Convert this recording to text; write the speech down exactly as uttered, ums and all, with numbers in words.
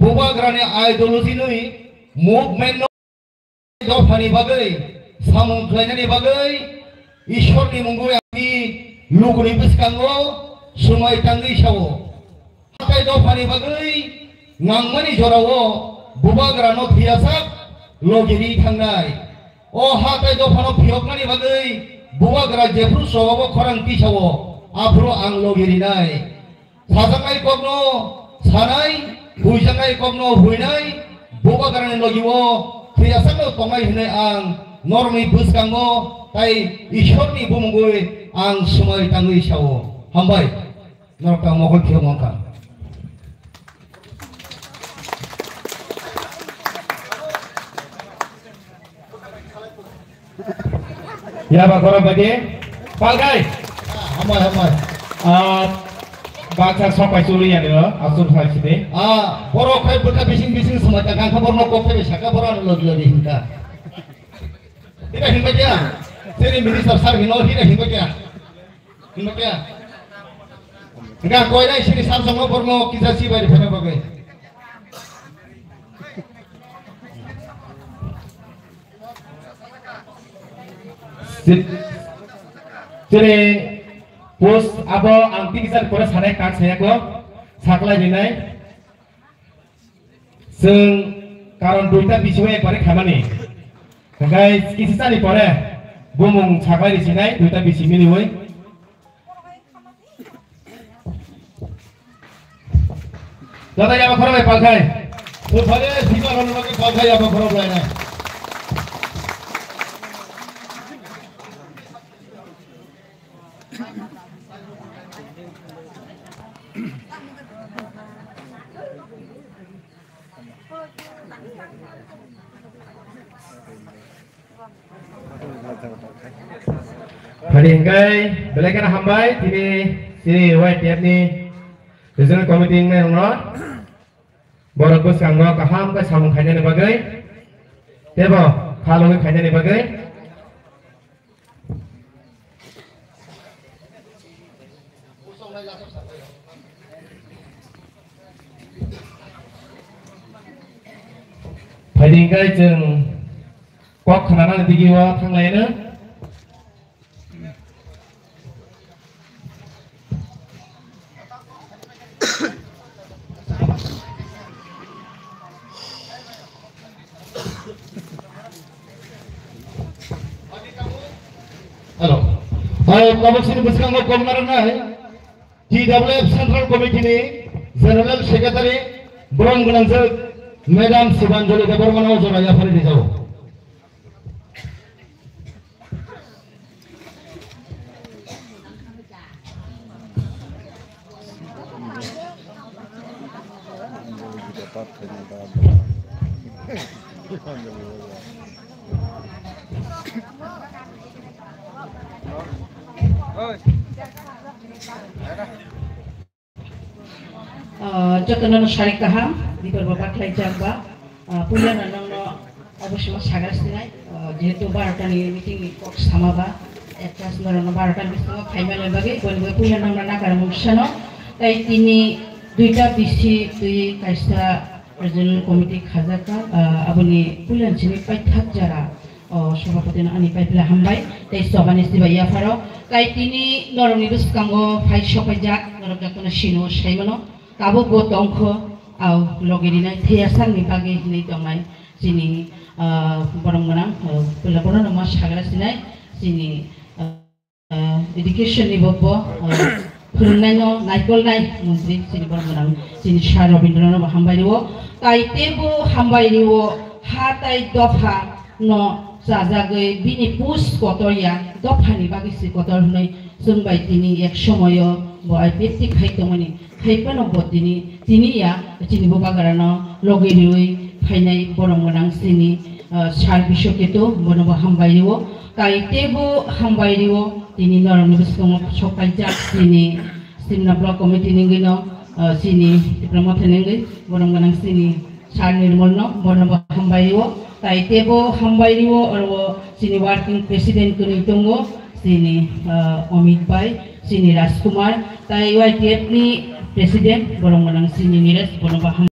Bubagrani ideology ni movement no dophani bagwi samung khlainani bagwi Ishorni mungwi ani lukuni bwskango swmai tangwi sao. Hatai dophani bagwi nangmani jorao Bubagrano phiyasak logiri thangnai. O hatai dophano phiyoknani bagwi Bubagra jephru swbabo khorang tisao, aphuru ang logirinai. Sajaknai kokno sanai, huijaknai kokno huinai, Bubagrani logio thwiyasakno tongnai hwnwi ang norokni bwskango tai Ishorni bumungwi ang swmai tangwi sao. Hambai. Norok tang mokol phiyok wngkha. Yaba khorok baidi palkai. Hambai, hambai. Ah, baksa sok pai chuli ya nio, asur hai sini. Ah, borok khai bwkha bising bising swmai ta gangkha borno kok khai saka borok ano logi logi hinka. Hira hinka dia. Sini minister sir hino hira hinka dia. Hinka dia. Hinka koi nai sini sir songo borno kisa si bai phena bagai. Chini post abo ang tini jar pore sanai kang saya ko saklai rinai. Chwng karon duita bisi bai ekbare khamani. Hingkai kisi chani pore bumung saklai risinai duita bisi mili bai. Jata yaba khorok lai palkhai. Buphare sima rwna bagwi palkhai yaba khorok lai nai. Phadi hingkai belai kheno hambai tini chini Y T F ni regional committee wngnai rokno borok bwskango kaham khe samung khainani bagwi teibo khalogwi khainani bagwi. Phaidi hingkhe chwng kok khnanani digi o thanglaino. Hello. Hai, tabuk sini bwskango kok narwknai T W F Central Committee ni General Secretary borom gwnangjak Madam Sibanjali Debbarma no jora yaphari rijao. Ah, jotono no sari kaham, dipor bo bakhlai jak ba, ah, puila no nongno obo sima sagra sinai, ah, jehetu barota ni meeting ni kok sama ba, adjust no rwno barota ni bisingo phaima le bagwi, boni bagwi puila nongno nakar mung sano, tai tini duita bisi twi kaisa regional committee khajak ka, ah, aboni puila simi paithak jara. O Sobhapati no ani paipila hambai, tei Sobhani sibai yapharo. Tai tini norokni bwskango phai sopaijak, norok jotono sino saimano. Tabuk bo tongkho, au logi rinai theiya sakni bagwi hinwi tongnai chini, ah, borom gwnang, ah, puila bono no ma sagra sinai chini, ah, education ni bo, bo, ah, phwrwngnaino naikolnai montri chini borok gwnang chini Sir Rabindranath bo hambai rwo. Tai teibo hambai rwo ha tai dopha no chajagwi bini post kotor ya dophani bagwi se kotor hwnwi chwng bai tini ek somoyo bo I P F T khai tongmani. Hai phano bo tini, tini ya, chini bubagrano logi riwi phainai borom gwnang chini, ah, Sir Biswaketu, bono bo hambai rwo. Tai teibo hambai rwo, tini norokni bwskango sok kaijak chini Simna Block Committee ni wngwi no, ah, chini Tipra Motha ni wngwi borom gwnang chini Sir Nirmal no, bono bo hambai rwo. Tai teibo hambai rwo, oro chini working president kwrwi tongo, chini, ah, Omit bai, chini Rajkumar, tai Y T F ni president, borom gwnang chini Niresh, bono bo ham-,